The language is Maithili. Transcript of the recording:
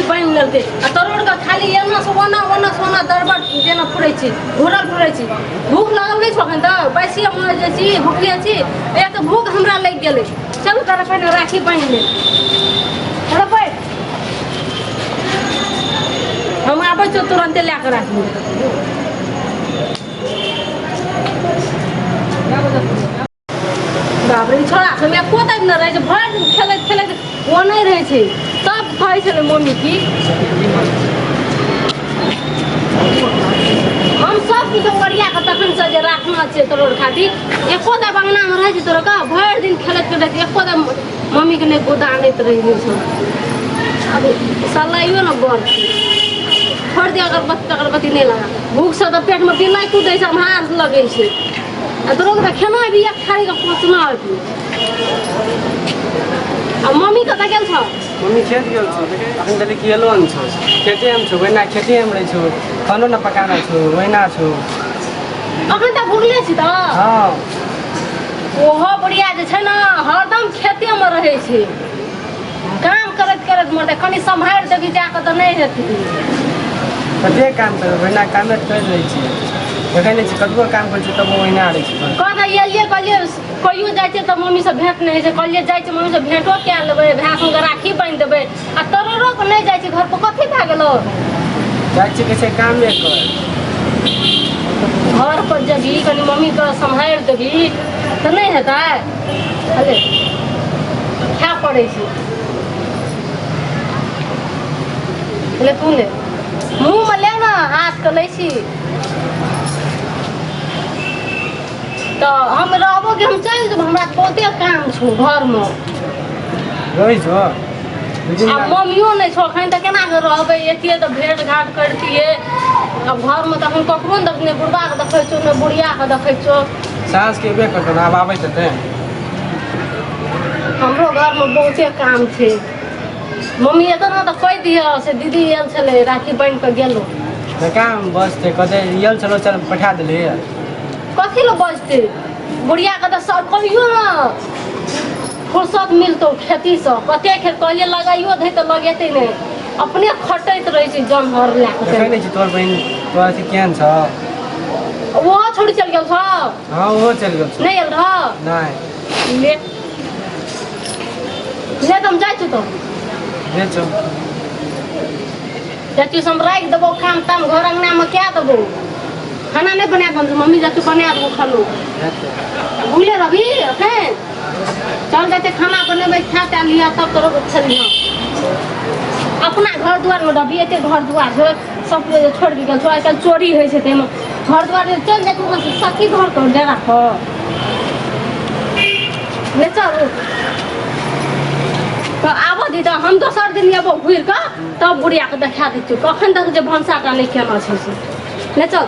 बान्हि लेलकै आ तरोड़ के खाली एना से ओना ओना से ओना दरबर जेना फुरै छी घुरल फुरै छी। भूख लागल नहि छौ एखन तऽ बैसिए मर जाइ छी, भूखले छी। एक तऽ भूख हमरा लागि गेलै। चलू तोरा पहिने राखी बान्हि ले। चलो बैठ, हम आबै छियौ तुरन्ते लए कऽ राखी। बाप रे, ई छोड़ा सब एको दिन नहि रहै छै, भरि दिन खेलैत खेलैत ओ नहि रहै छै। तब कहै छलै मम्मी की हम सब किछु ओरिया कऽ तखन से जे राखना छै तोरो खातिर। एको दा बंगनामे रहै छै तोरो का भरि दिन खेलैत खेलैत, एको दा मम्मीके नहि गोदानैत रहै छै। आब सलाइयो ने बड़ छै, छोड़ि दे अगरबत्ती तगरबत्ती नहि लगा। भूखसँ तऽ पेटमे बिलाइ कुदै छै, अन्हार लगै छै। आ तोरो के तऽ खेनाइ भी एक थारी के पचना अभी। आ मम्मी कतऽ गेल छौ? मम्मी खेत गेल छौ। अखन तक की एलो हन छौ, खेते मे छौ। ओहिना खेते मे रहै छौ, खानो न पकाना छौ, ओहिना छौ। अखन तऽ भुगले छी तऽ। हँ। ओहो बुढ़िया जे छै ने हरदम खेते मे रहै छै, काम करैत करैत मरतै। कनि सम्हारि देबी जाकऽ तऽ नहि हेतै। कते काम करबै? ओहिना कामे करि लै छियै, देखै नहि छी कतबो काम करै छियै तबो ओहिना रहै छै। कह तऽ एलियै, कहलियै कहियो जाइ छियै तऽ मम्मीसँ भेँट नहि होइ छै। कहलियै जाइ छियै मम्मीसँ भेँटो कए लेबै, भाय संगे राखी बान्हि देबै। आ तोरो के नहि जाइ छै घर पर, कथी भए गेलौ? जाइ छियै कहै छै कामे कर। घर पर जेबही, कनि मम्मीके सम्हारि देबही तऽ नहि हेतै? अरे खाय पड़ै छै। ले तू ले, मुँहमे ले ने, हाथके लै छी तऽ हम रहबो कि हम चलि जेबो? हमरा बहुते काम छौ घरमे। रहै छौ। आ मम्मियो नहि छौ एखन तऽ केना कऽ रहबै? एतियै तऽ भेँट घाँट करतियै। आब घरमे तऽ एखन ककरो नहि देखै, नहि बुढ़बाके देखै छौ, नहि बुढ़ियाके देखै छौ। साँझ के एबे करतौ ने, आब आबैत हेतै। हमरो घरमे बहुते काम छै। मम्मी एतऽ ने तऽ कहि दिअ से दीदी आयल छलै, राखी बान्हि कऽ गेलहुँ। तऽ काम बजतै, कहतै आयल छलौ, चल पठा देलियै। कथी लए बजतै? बुढ़ियाके तऽ सब कहियो ने फुर्सत मिलतौ खेतीसँ। कते खेत कहलियै लगाइयो दै तऽ लगेतै नहि, अपने खटैत रहै छै जन हर लए कऽ। देखै नहि छी तोहर बहिन तोहर अथी केहन छौ? ओहो छोड़ि चलि गेल छौ? हँ, ओहो चलि गेल छौ। नहि आयल रह? नहि। ले ले, तऽ हम जाइ छी। तऽ ले छौ। जाइ छी, हम राखि देबौ काम ताम घर अङ्गनामे कए देबौ। खाना नहि बना देब मम्मी, जाइ छी बना देबौ खानो। भूले रवि एखन चल जेतै, खाना बनेबै, खा ता लिअ तब तोरो खेलिहँ। अपना घर दुआरमे रवि, एते घर दुआर छौ, सब छोड़ि के गेल छौ। आइ काल्हि चोरी होइ छै, ताहिमे घर दुआर चलि जाइ छै सखी घर पर डेरा पर। ले चल तऽ आबऽ दी तऽ हम दोसर दिन एबो घुरि कऽ, तब बुढ़ियाके देखा दै छियौ। कखन तक जे भनसा टा नहि केना छै से। ले चल।